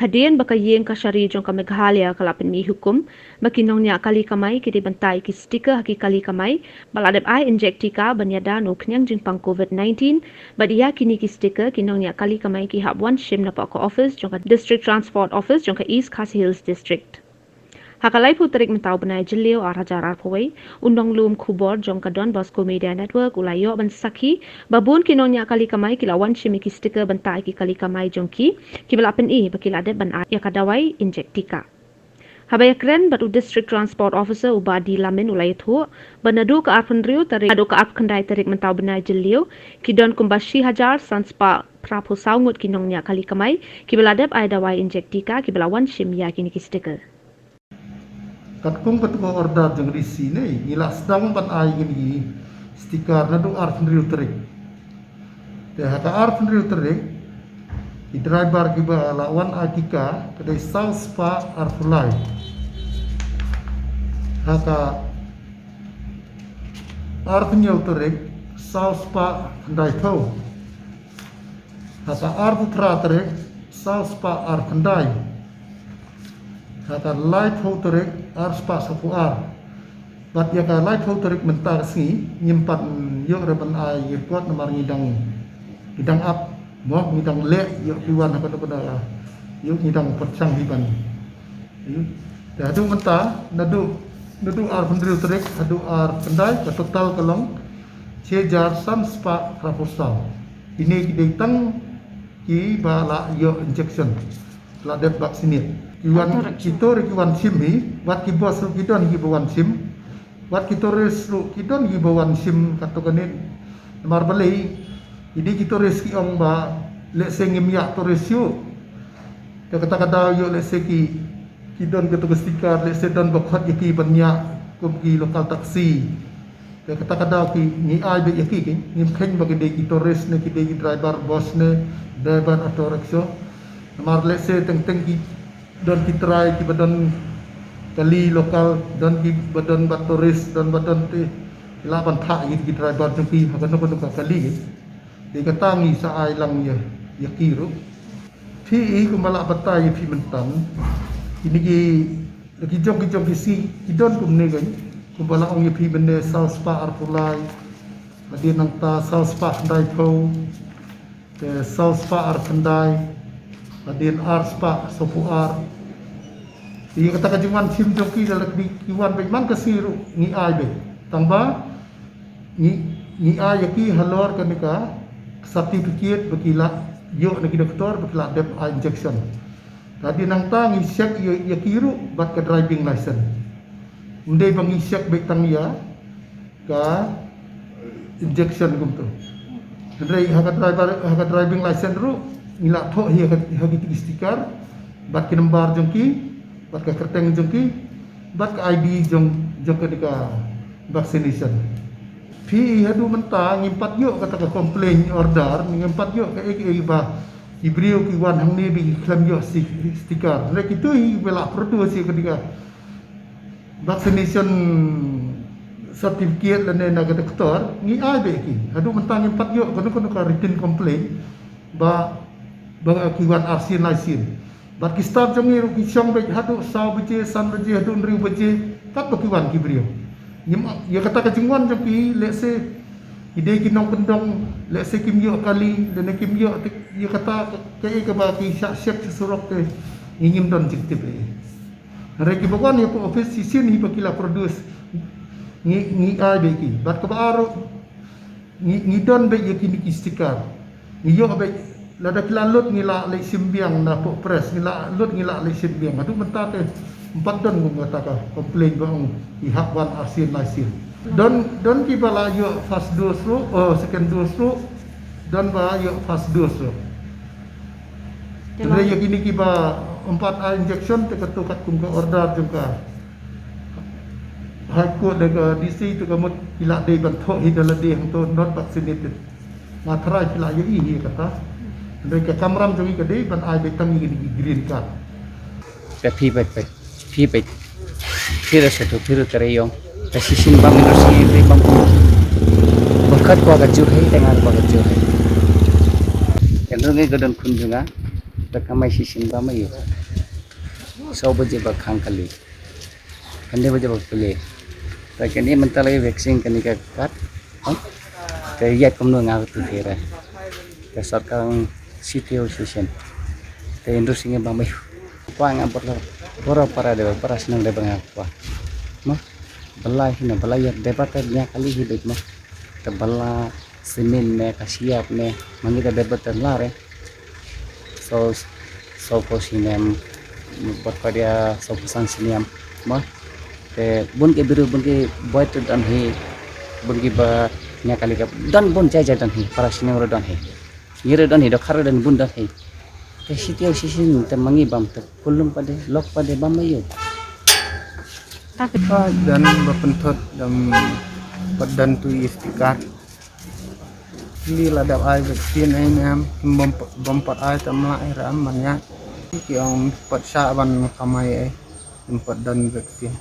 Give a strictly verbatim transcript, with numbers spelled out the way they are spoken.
Hadien ba ka ïing kashari jong ka Meghalaya ka la pynmih hukum ba ki nongñiah kali kamai ki dei ban tai ki sticker ha ki kali kamai ba la dep ai injek tika ban ïada na u khñiang jingpang covid nineteen, bad ïa kine ki sticker ki nongñiah kali kamai ki hap wan shim napoh ka office jong ka District Transport Office jong ka East Khasi Hills District. Ha ka laiphew tarik mynta u bnai Jylliew ar hajar arphew wei, u nonglum khubor jong ka Don Bosco Media Network u la ïoh ban sakhi ba bun ki nongñiah kali kamai ki la wan shim ïa ki sticker ban tai ki kali kamai jong ki, kiba la pyni ba ki la dep ban ai ïa ka dawai injek tika. Haba ïakren bad u District Transport Officer u Bah D Lamin u la ïathuh ba naduh ka arphew hynriew tarik haduh ka arphew khyndai tarik mynta u bnai Jylliew, ki don kumba shi hajar san spah phraphew saw ngut ki nongñiah kali kamai kiba la dep ai dawai injek tika kiba la wan shim ïa kine ki sticker. Katkum kata ka order jong D C ne, ngi la sdang ban ai kine ki sticker naduh arphew hynriew tarik. Te ha ka arphew hynriew tarik, ki driver kiba la wan ai tika ka dei saw spah arphew lai. Ha ka arphew hynñiew tarik, saw spah khyndaiphew. Ha ka arphew phra tarik, saw spah arphew khyndai. Ha ka laiphew tarik, ar spah sawphew ar. Bad ïa ka laiphew tarik mynta ka sngi, ngim pat ïoh ruh ban ai report namar ngi dang, ngi dang ap, mo, ngi dang leh, ïoh ki wan ha kano kano, ïoh ngi dang pyrshang hi ban. Te haduh mynta, naduh, naduh arphew hynriew tarik haduh arphew khyndai, ka total ka long shi hajar san spah phraphew saw. Kine ki dei tang kiba la ïoh injection, la dep vaccinate. Ki wan, ki tur ki wan shim hi, wat ki bos ruh ki don hi kiba wan shim. Wat ki tourist ruh ki don hi ba wan shim katto katne. Namar balei, ine ki tourist ki ong ba lehse ngim ïa tourist ïoh. Te kata ka daw ïoh lehse ki, ki don kato ka sticker, lehse don ba khot ïa ki ban ïa kum ki local taxi. Te kata ka daw ki ngi ai beit ïa ki, ki ngim kheiñ ba ki dei ki tourist ne ki dei ki driver bus ne driver auto rickshaw. Namar lehse teng teng ki don ki trai kiba don kali local, don kiba don bad tourist, don ba don te, lah ban thah ïa ki driver jong ki ha kano kano ka kali. Dei kata ngi sa ai lang ïa, ïa ki ruh. Phi i kumba lah batai ïa phi mynta. Kine ki, ki jong ki jong ki sngi ki don kumne kan. Kumba lah ong ïa phi mynne saw spah arphew lai. Hadien nangta saw spah khyndaiphew. Te saw spah arphew khyndai, hadien ar spah sawphew ar. Ïa kata ka jingwan shim jong ki da la ki wan beit man ka sngi ruh ngi ai beit. Tang ba ngi, ngi ai ïa ki halor kane ka certificate ba ki la ïoh na ki doktor ba ki la dep ai injection. Hadien nangta ngi check ïa, ïa ki ruh bad ka driving license. Ym dei ba ngi check beit tang ïa ka injection kumto. Hynrei ha ka driver, ha ka driving license ruh ngi la thoh hi ha ka, ha ki sticker bad ki number jong ki, bad ka kyrteng jong ki, bad ka I D jong, jong kane ka vaccination. Phi i haduh mynta ngim pat ïoh kata ka complaint order, ngim pat ïoh kaei kaei ba ki briew ki wan hangne ba ki khlem ïoh sti-, sticker. Hynrei kito hi ba la produce ïa kane ka vaccination certificate lane na ka doktor, ngi ai beit ki. Haduh mynta ngim pat ïoh kano kano ka written complaint ba, ba ki wan arsien laisien. Bad ki staff jong ngi ruh ki shong beit haduh saw baje, san baje, haduh hynriew baje, katba ki wan ki briew. Ngim, ïa kata ka jingwan jong ki, lehse ki dei ki nongkyndong, lehse kim ïoh kali, lane kim ïoh te, ïa kata kaei kaba ki shah check sha surok te ngi ngim don jingtip ei. Hynrei kiba wan ïa ka office shisien hi ba ki la produce. Ngi, ngi ai beit ki. Bad kaba ar ruh ngi, ngi don beit ïa kine ki sticker. Ngi ïoh beit lada ki la lut ngi la leit shim biang na pdeng press, ngi la lut ngi la leit shim biang. Haduh mynta te ym pat don kum kata ka complaint ba ong ki hap wan arsien laisien. Don, don kiba la ïoh first dose ruh, oh, second dose ruh. Don ba ïoh first dose ruh. Hynrei ïa kine kiba ym pat ai injection te kato katkum ka order jong ka High Court da ka D C te ka mut ki la dei ban thoh hi da lade hangto not vaccinated. Nga tharai phi la ïohi hi kata. Hynrei ka kamram jong ngi ka dei ban ai beit tang ïa kine ki green card. Te phi beit, beit. Phi beit. Phi ruh sa tu, phi ruh trei ïong. Te shisien bam, ruh shisien bam. Bad kat kwah ka jur hi, te nga kwah ka jur hi. Te ruh ngi ka don khun jong nga. Ka kamai shisien ba ma ïoh. Saw baje ba khang kali. Kane baje ba pele. Ta kane mynta lagi vaccine kane ka kat. Te ïaid kumno nga tu thira. Te sorkar sitio shisien. Te Indu Singh ba ma ïoh. Kwa nga bor la. Bor para de para sinang de ba nga kwa. Ma. Bala hina bala ïa de ba te nya kali hi bek ma. Te bala simin ne ka siap ne. Mangi ka de ba te lare. So so ko sinem bot ko dia so pesan sinem ma. Te bun ke biru bun ke boy tu dan hi bun ke ba nya kali ka dan bun jai jai dan hi para sinem ro dan hi. Ngire dan hi dokhar dan bun dan hi. Te sitio sisin te mangi bam te kulum pade lok pade bam ayo. Pat dan ba pynthut dam pat dan tu i sticker. Li la dap ai vaccine ai ne am bom bom pat ai tam la ai ram man ya. Ki ong pat sha ban kamai ai. Em pat dan vaccine.